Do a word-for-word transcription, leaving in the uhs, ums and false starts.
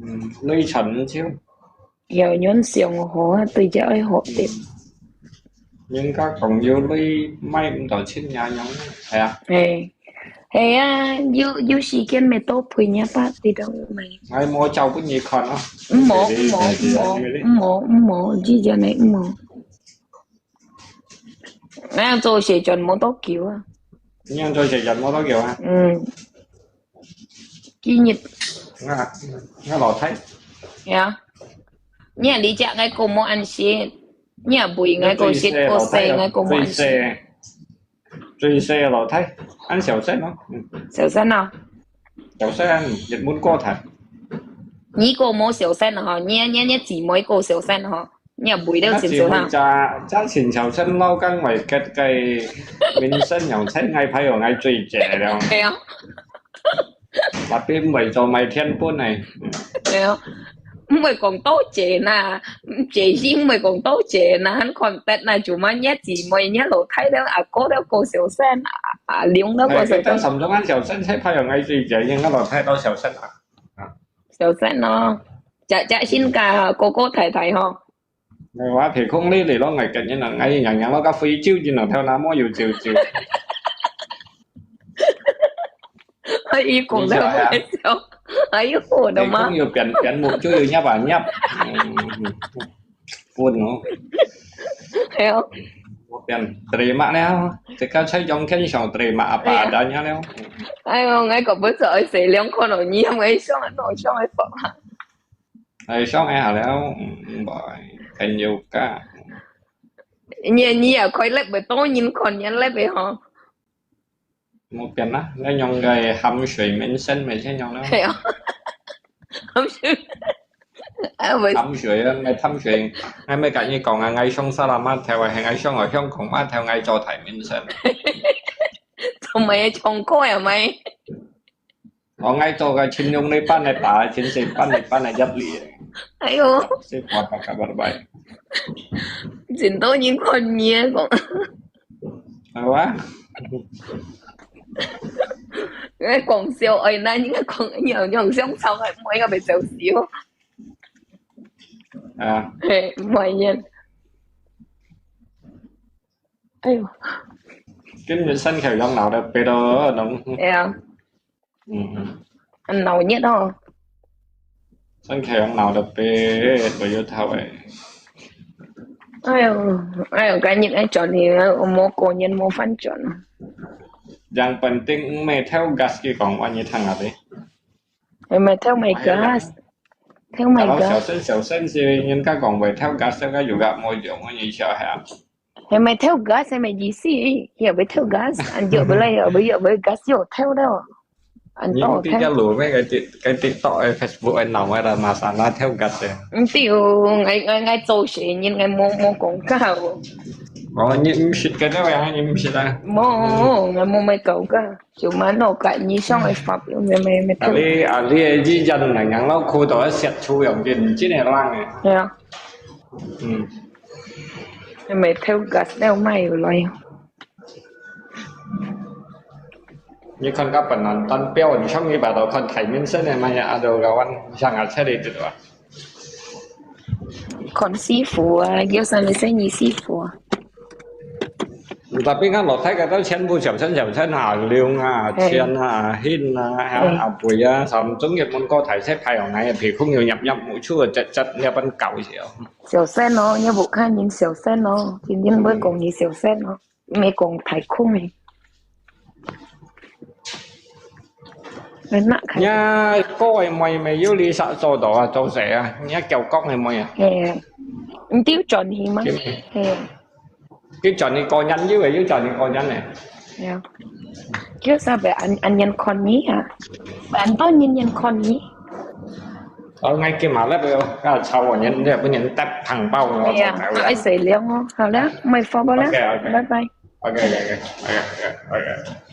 嗯，內層就。有人想好啊，對這愛好點。人家講有鐳買毋到親人樣，係啊。係，係啊，有，有時間咪多陪人吧，知道嗎？𠊎無照分你看啊。毋好，毋好，毋好，毋好，毋好，之前的毋好。𠊎做事全無多久啊。你樣做事全無多久啊？嗯。今日。𠊎，𠊎老弟。呀。你啊，你隻𠊎講無恁識，你啊，肥𠊎講識，過細𠊎講無恁識。最細，最細个老弟，恁小生咯。嗯。小生啊。小生，一問過大。你過無小生啊？吼，你，你，你姊妹過小生啊？吼。 你也肥了少少哈。家，家庭條件老講，為个个民生樣，才愛排到愛最濟了。係啊。Tapi毋會做賣天分呢。係啊。毋會講多濟啦，濟先毋會講多濟啦，還看得啦，就嘛你姊妹，你老弟了，阿哥了，過小生，阿，阿龍了，過小生。哎，等三種啊，小生才排到愛最濟，應該老弟到小生啊。小生咯，這，這先个哥哥太太吼。 𠊎話皮空哩哩咯，𠊎跟人講，𠊎樣樣咯，个非洲人咯，頭那麼有救救。哎，講到好笑，哎喲，我的媽！皮空有變，變目珠有入啊入。嗯，嗯，嗯。分哦。哎喲。我變terima了，這個才用天上terima apa adanya了。哎喲，𠊎根本就愛洗兩看咯，你有沒有想啊？我想愛放啊。 哎，上海好了，嗯，嗯，朋友家。你，你也快樂不？多人看你樂不吼？無變啦，那用个鹹水面線咪先用了。係啊，鹹水，啊，我鹹水啊，咪淡水，𠊎咪跟你講啊，𠊎上沙拉碼頭啊，係𠊎上來香港碼頭，𠊎做大面線。做麼唱歌啊？咪？ 哦，𠊎做个青龍的班的打，青色班的班的入嚟。哎喲。係，拜拜，拜拜。真多人看你啊，講。係哇？哎，講笑，哎，那應該講，你有，你有想唱，哎，莫要被笑死哦。啊。嘿，莫言。哎喲。今日身體養老的，背到弄。哎呀。 嗯，嗯。很鬧熱哦。身體很鬧的，別，不要頭誒。哎喲，哎喲，今日愛轉去，我無過年無飯轉啊。Yang penting毋係偷gas佢講，我你聽下呗。係咪偷買gas？偷買gas？小聲小聲些，人家講會偷gas，這個有個無用，我你笑下。 係咪偷gas，係咪意思？又會偷gas，恁樣會來，又會，又會gas又偷了。恁多偷。你比較路咩？該TikTok、該Facebook、該鬧个啦，馬上啦偷gas个。毋對，𠊎，𠊎，𠊎做事人，𠊎無，無講假哦。哦，你毋識个對啊，你毋識啊。無，𠊎無買搞假，就買那個你上來發表，沒，沒，沒偷。啊，你，啊，你个意見呢？養老苦到要寫出樣个，你真係爛个。對啊。嗯。 你買偷gas了買有來。你看个本人單標，你上一把都看台面上的嘛呀，啊，都个玩，像啊，這裡對吧？看師傅啊，有啥物生意師傅啊？Tapi kan老太个都全部小生小生啊，龍啊，嘿。錢啊，興啊，嘿。啊，肥啊，什麼中國門口大細排行啊，皮空有入入，無處啊，直直那般搞一下。 小生哦，你無看人小生哦，真正會講你小生哦，毋係講大空誒。你那看，你个妹妹有你啥做到啊？做事啊？你个叫講个妹啊？嘿，你就轉去嘛。嘿。 佢轉你個人，因為佢轉你個人呢。係啊。佢啥會恁，恁樣看你啊？恁多人樣看你。哦，𠊎今日咧，不要，啊，吵我，你，你不能帶糖包我。係啊，愛洗涼哦。好了，莫發了。OK，OK。拜拜。OK，OK，OK，OK，OK。